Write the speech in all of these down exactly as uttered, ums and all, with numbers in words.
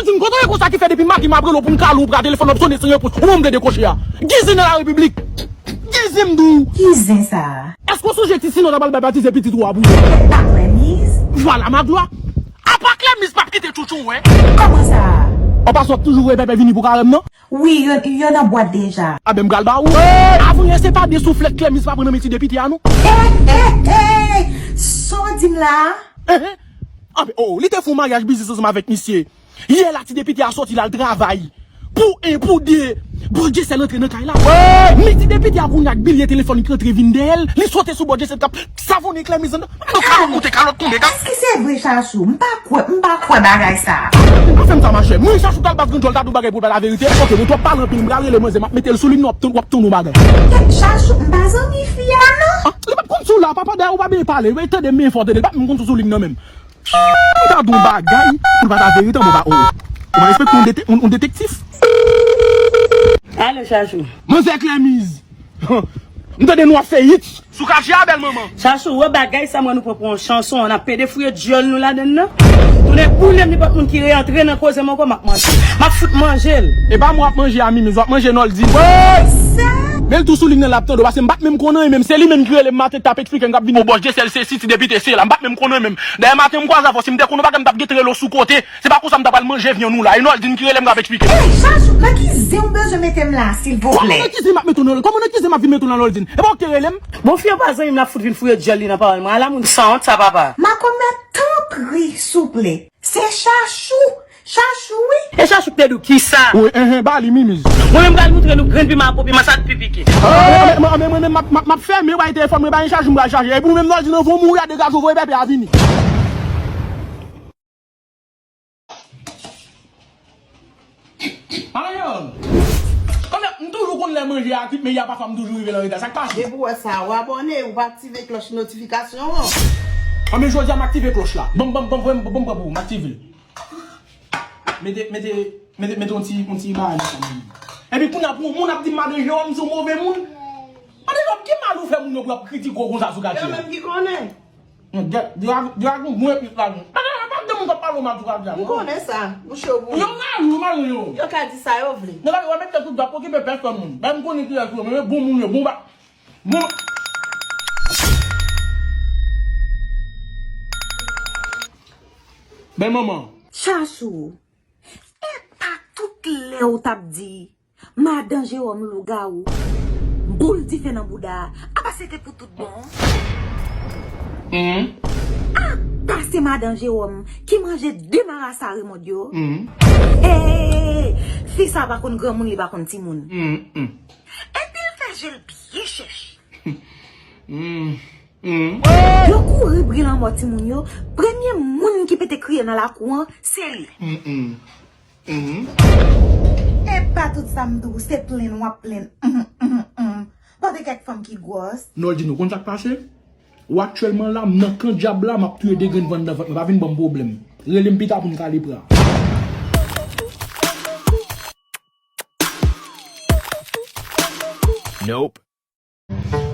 Di m kote w ye konsa ki fè depi maten m ap rele w pou m kale w, w pran telefòn w ap sonnen san repons. Ou menm de dekoche a. Gizi nan la repiblik. Gizi m di w. Ki zen sa a? Èske w sonje ti sinon ta pral bay batize pitit ou a pou ou? Mèt pa klè miz. Vwala maglwa. Apa klè miz p ap kite tchoutchou w, wè. Kòman sa? An pasan w ap toujou voye pèpè vini pou karèm nan? Wi, yo, yo nan bwat deja. A ben m pral ba ou. Avan yè se pa de souflèt klè miz pa pran nan men ti depite a non. Hey, hey, hey! Sa w di m la? Enhen. Anben, oh, li te fè yon maryaj biznis ansanm avèk misye. Yè la ti depite a sòti l al travay. Pou en, pou de. Bòdjesèl antre nan kay la. Men ti depite a kounye a ak bilye telefòn ki antre vin dèyè l, li sote sou Bòdjesèl k ap savonnen klè miz anndan. Kalòt moute, kalòt tonbe, ka. Èske se vre, Chachou? M pa kwè, m pa kwè bagay sa. Pa fè m sa, machè. Mwen, Chachou Kalbas Grandyòl ta di w bagay pou w pa laverite. Ok, bon, twòp pale anpil, m pral rele manzè, m ap mete l sou liy nan, w ap tann, w ap tann yon bagay. Kèt, Chachou, m pa zanmi fi a, non. Ah, li p ap konn si w la, papa, dayè ou pa byen pale. Wi, tande m byen fò, tande l. Li p ap menm konn si w sou liy nan menm. Ou ta di yon bagay, pou l pa ta verite, bon, ba, oh. Ou pa respekte yon dete-, yon, yon detektif? Alo, Chachou. Manzè Klèmiz. M tande nou ap fè hit sou Katia, bèl manman. Chachou, wè bagay sa, mwen nou pran pou yon chanson, n ap pede fouye dyòl nou ladann nan. Tounen boule m, nenpòt moun ki reyantre nan koze m ankò, m ap manje. M ap fout manje l. E pa mwen w ap manje a, Mimiz, w ap manje Noldine. Men l tou sou liy nan, l ap tande w, paske m pa t menm konn anyen menm, se li menm ki rele m maten, k t ap eksplike m k ap vini. O bòs, Dyesèl se si ti depite se la, m pa t menm konn anyen menm. Dayè maten m kwaze avè w, si m te konn yon bagay, m t ap gentan rele w sou kote. Se pa konsa m ta pral manje vyann ou la. E Noldine ki rele m k ap eksplike m. Ey, Chachou, nan ki zen ou bezwen mete m la, silvouplè? Kòman nan ki zen m ap mete w nan, kòman nan ki zen m ap vin mete w nan Noldine? E pa ou ki te rele m? Bon, fi an pa zanmi m, l ap fout vin fouye dyòl li nan pawòl mwen. Ala moun sanwont sa, papa. Makomè, tanpri, souple. Se Chachou. Chachou, wi. E Chachou k te di w kisa? Wi, enhen, ba li, Mimiz. Mwen menm pral moutre nou grenn piman ak gwo piman sa k pi pike. Anben, anben, anben, mwen menm m ap, m ap, m ap fèmen, w bay telefòn mwen, bay yon chaj, m pral chaje. Epi ou menm, Noldine, anvan w mouri a, degaje w, voye pèpè a vini. Madanm Jewòm, kòmè, m toujou konn lè manje a kwit, men yè pafwa m toujou rive nan reta. Sa k pase? Depi w wè sa, w abòne, ou pa aktive klòch notifikasyon an. Anben jodi a m aktive klòch la. Ban m, ban m, ban m, ban m, ban m pran pou ou, m aktive l. Mete, mete, mete, mete yon ti, yon ti bagay nan sa menm. Epi kounye a pou yon moun ap di m Madan Jewòm se yon move moun. Madan Jewòm, ki mal ou fè moun yo pou y ap kritike w konsa sou katye a? Yo menm ki konnen. Dra-, Dragon bon epi la nou. Pa, pa, pa de moun k ap pale w mal sou katye a. M konnen sa, bouch yo bouyi. Yo mal, yo mal, yo. Yo ka di sa yo vle. Nèg la, yo met tèt sou dwat, okipe pèsonn moun. Bay m konnen kilès yo, men bon moun yo, bon ba-, bon. Bèl manman. Chachou, e pa tout lè ou t ap di Madan Jewòm lougawou, boul dife nan bouda a, apa se te pou tout bon? Apa se Madan Jewòm ki manje de marasa Remond yo? Hey, fi sa pa konn granmoun, li pa konn timoun. Epi l fè je l byen chèch. Yo kouri bri lanmò timoun yo. Premye moun ki pete kriye nan lakou an, se li. E pa tout sa m di w, se plenn w ap plenn. Pote kèk fanm ki gwòs. Noldine, ou konn sa k pase? Ou aktyèlman la, m nan kan dyab la, m ap touye de grenn van anndan vant mwen. Pa vin ban m pwoblèm. Rele m pita pou n kale pra. Nope.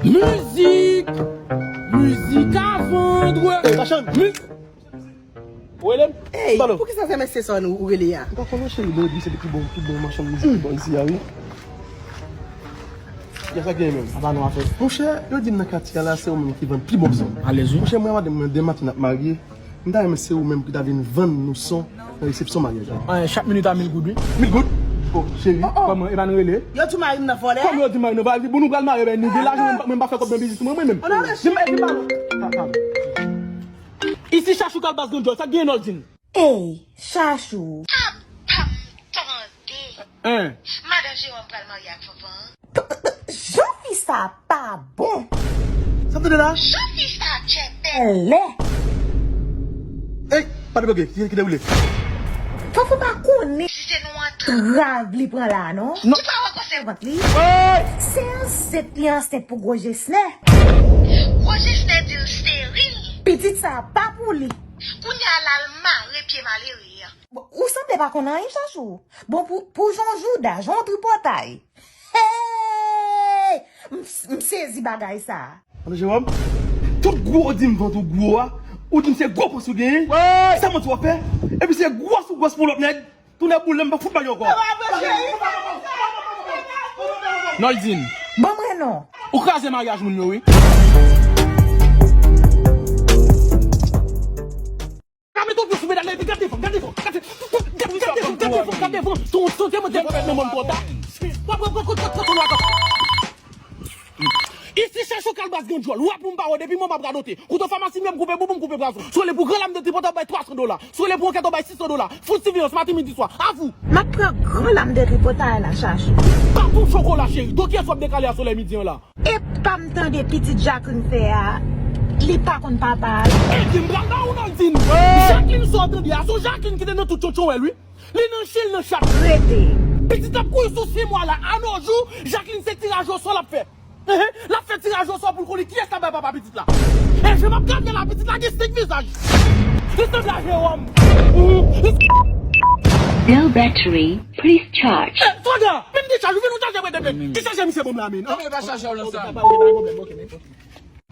Mizik! Mizik a vann, wè! Machann! Mizik! Ou rele m? Ey, poukisa se mesye sa ou rele a? Ou pa konnen, cheri, Baby se te pi bon, pi bon machann mizik ki bò isi a, wi. Kiyès sa k genyen menm? Apa nou a fè? Monchè, yo di m nan katye a la, se ou menm ki vann pi bon son. Alèz wi. Monchè, mwen avè madanm mwen demen maten n ap marye. M ta renmen se ou menm ki ta vin vann nou son nan resepsyon maryaj la. Chak minit a mil goud, wi. Mil goud? Oh, cheri. Kòman, e pa nou rele? Yo tou mari m nan vòlè. Kòman yo di mari nou? Bon, nou pral marye, ben, nou de lajan, mwen, mwen pa fè kòb nan biznis mwen, mwen menm. Di m, e di m pa nou. Pa, pa. Isi Chachou Kalbas Grandyòl, sa k genyen Noldine? Ey, Chachou. Apa m tande. Madan Jewòm pral marye ak Fanfan. Jan fi sa pa bon. Sa m tande la? Jan fi sa tchèpè. Lè. Ey, pa de bòge, ki, ki dewoule? Fanfan pa konnen si se nou antrav li pran la, non. Non. Ou pa wè gwosè vant li? Se ansent li ansent pou gwo Jesnè. Gwo Jesnè di l steril. Pitit sa pa pou li. Kounye a la l mare pye malere a. Bon, ou sanble pa konn anyen, Chachou. Bon, pou, pou jan w jouda, jan w tripotay. Hey! M, m sezi bagay sa. Madan Jewòm, tout gwo ou di m vant ou gwo a, ou di m se gwo pòs ou genyen, sa manti w ap fè? Epi se gwòs ou gwòs pou lòt nèg. Tounen boul, m pa fout bay ankò. Noldine. Ban mwen non. Ou kraze maryaj moun yo, wi. Ka mete yon pye sou medal la, epi gade devan, gade devan, gade devan, gade devan, gade devan, gade devan. Ton, ton, te mwen te fè nan mòn twò ta. Wap, wap, wap, wap, wap, wap, wap. Isi Chachou Kalbas Grandjòl, w ap pou m pa wè depi mwen m ap radote. Koute famasi m ye, m koupe boubou, m koupe bras ou. Si w rele pou gran lam de tripotay, w bay twa san dola. Si w rele pou ankèt, w bay sis san dola. Fout siveyans maten, midi, swa. A vou! M ap pran gran lam de tripotay la, Chachou. Baton chokola, cheri. Do kiyès w ap dekale a solèy midi an la? Epa m tande pitit Jacqueline fè a, li pa konn papa l. Ebyen, m pral ba ou Noldine. Jacqueline sa w tande a, se yon Jacqueline ki te nan tout tchonchon wè l, wi. Li nan chen, l nan chat. Rete. Pitit la ap kouri sou sis mwa la. A nos jours, Jacqueline se tiraj osò l ap fè. Ehe, l ap fè tiraj osò pou l konnen kiyès k ap bay papa pitit la. E jan m ap gade la, pitit la gen senk vizaj. Li sanble a Jewòm. Mhm. Li Low battery, please charge. Eh, Soda, menm ki chaj, ou vin ou chaje mwen depi. Ki chaje misye ban m la, men? Non, men pa chaje w nan sa. Ok, pa, ok, pa gen pwoblèm, ok, men, ok.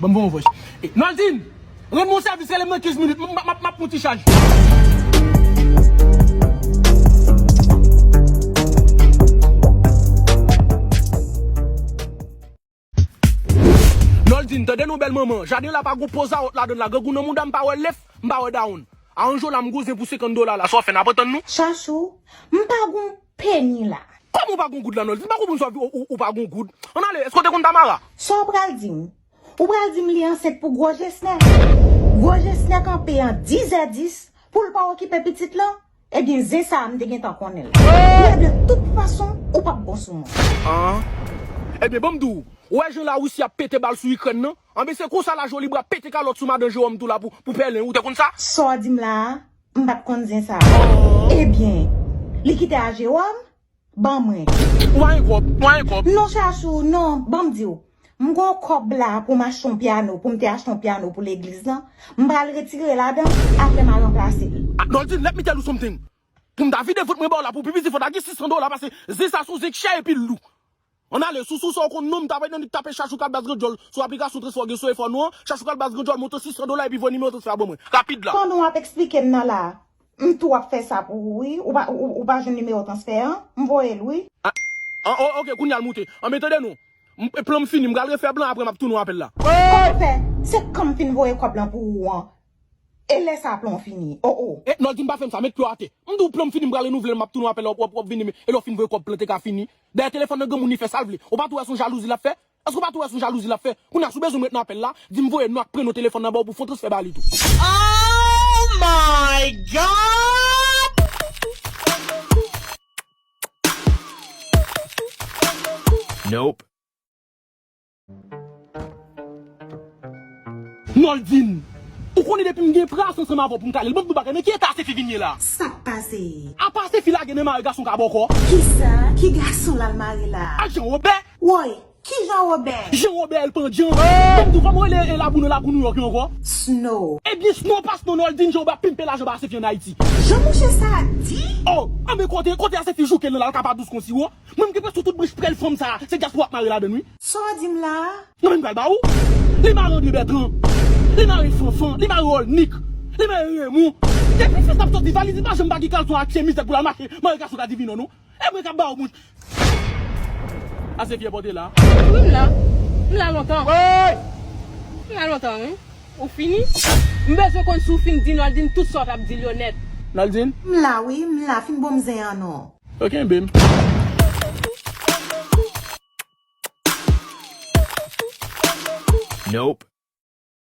Ban m voye yon vòs. Eh, Noldine, rann mwen sèvis, rele m nan kenz minit, m, m, m, m ap pran ti chaj. Noldine, tande non bèl manman, jaden la pa gon poz a wòt ladan l la, grangou nan mouda m pa wè lèf, m pa wè dawonn. A anjo la m gouzen pou senkant dola la, sa w fè n ap antann nou? Chachou, m pa gon peni la. Kòman w pa gon goud la, Noldine? M pa konprann sa w, ou, ou, ou pa gon goud. Ann ale, èske w te konn Tamara? Sa w pral di m? Ou pral di m li ansent pou gwo Jesnè? Gwo Jesnè kanpe an dizè dis pou l pa okipe pitit lan? Ebyen, zen sa a, m te gentan konnen l. Men de tout fason, ou p ap bon sou mwen. Ah. Ebyen, ban m di w, ou wè jan Larisi ap pete bal sou Ikrèn nan? Anben, se konsa la Jolibra pete kalòt sou madan Jewòm tou la pou, pou pèlen, ou te konn sa? Sa w di m la a, m pa t konn zen sa a. Ebyen, li kite a Jewòm? Ban mwen. Ou pa gen kòb, ou pa gen kòb. Non, Chachou, non, ban m di w. M gon kòb la pou m achte yon pyano, pou m te achte yon pyano pou legliz lan. M pral retire ladan, apre m a ranplase l. Ah, Noldine, let me tell you something. Pou m ta vide vant mwen ba w la, pou pi piti fò w ta gen sis san dola, paske zen sa se yon zen k chè epi l lou. Ann ale, sou, sou sa w konn non m, ta bay nan li tape Chachou Kalbas Grandjòl sou aplikasyon transfè w gen sou efò nou an, Chachou Kalbas Grandjòl monte sis san dola epi voye nimewo transfè a ban mwen. Rapid la. Pandan w ap eksplike m nan la, m tou ap fè sa pou ou, wi. Ou pa, ou, ou pa jwenn nimewo transfè an? M voye l, wi. Ah, ah, o-, oke, kounye a l moute. Anben, tande non. M, plan m fini, m pral refè plan, apre m ap tounen w apèl la. Kòman fè? Se kan m fin voye kòb lan pou ou an. E lè sa plan w fini? O, o. E, Noldine, pa fè m sa, met pye w atè. M di w plan m fini, m pral renouvle l, m ap tounen w apèl la, w ap, w ap, w ap vini, e lè w fin voye kòb plan te ka fini. Dèyè telefòn nan granmoun li fè sa l vle. Ou pa tou wè se yon jalouzi l ap fè? Èske w pa tou wè se yon jalouzi l ap fè? Kounye a, si w bezwen m ret nan apèl la, di m voye non ak prenon telefòn nan ba w pou fè yon transfè ba li tou. Oh my God! Nope. Noldine, ou konnen depi m gen pras ansanm avè w pou m kale l, ban m di w bagay, nan ki eta Asefi vin ye la? Sa k pase? Apa Asefi lage nan mare gason ka bòkò? Kisa? Ki gason l al mare la? Ak Jan Wobè? Woy, ki Jan Wobè? Jan Wobè L Pandjan. Ban m di w kòman w rele e labou nan lakou Nouyòk yo ankò? Snow. Ebyen Snow pa Snow, Noldine, Jan Wobè ap pimpe lajan ba Asefi ann Ayiti. Jan mouche sa a di? Oh, anben kote, kote Asefi jouke l nan la, l ka pa dous kon siwo. Mwen m gen prèske tout branch prèl fanm sa a, se dyaspora ap mare ladann wi. Sa w di m la a? Non men m pral ba ou. Li mare André Bertrand. Li mare Fanfan. Li mare Olnik. Li mare Raymond. Depi fis ap sòti valiz li pa janm pa gen kalson ak chemiz pou l al mache mare gason ka divino non. E mwen k ap ba ou moun. Ase fye pote la. Wi m la. M la lontan. M la lontan wi. Ou fini? M bezwen konn si w fin di Noldine tout sa w t ap di l yo nèt. Noldine? M la wi, m la, fin bon m zen an non. Yo kenbe m. Nope.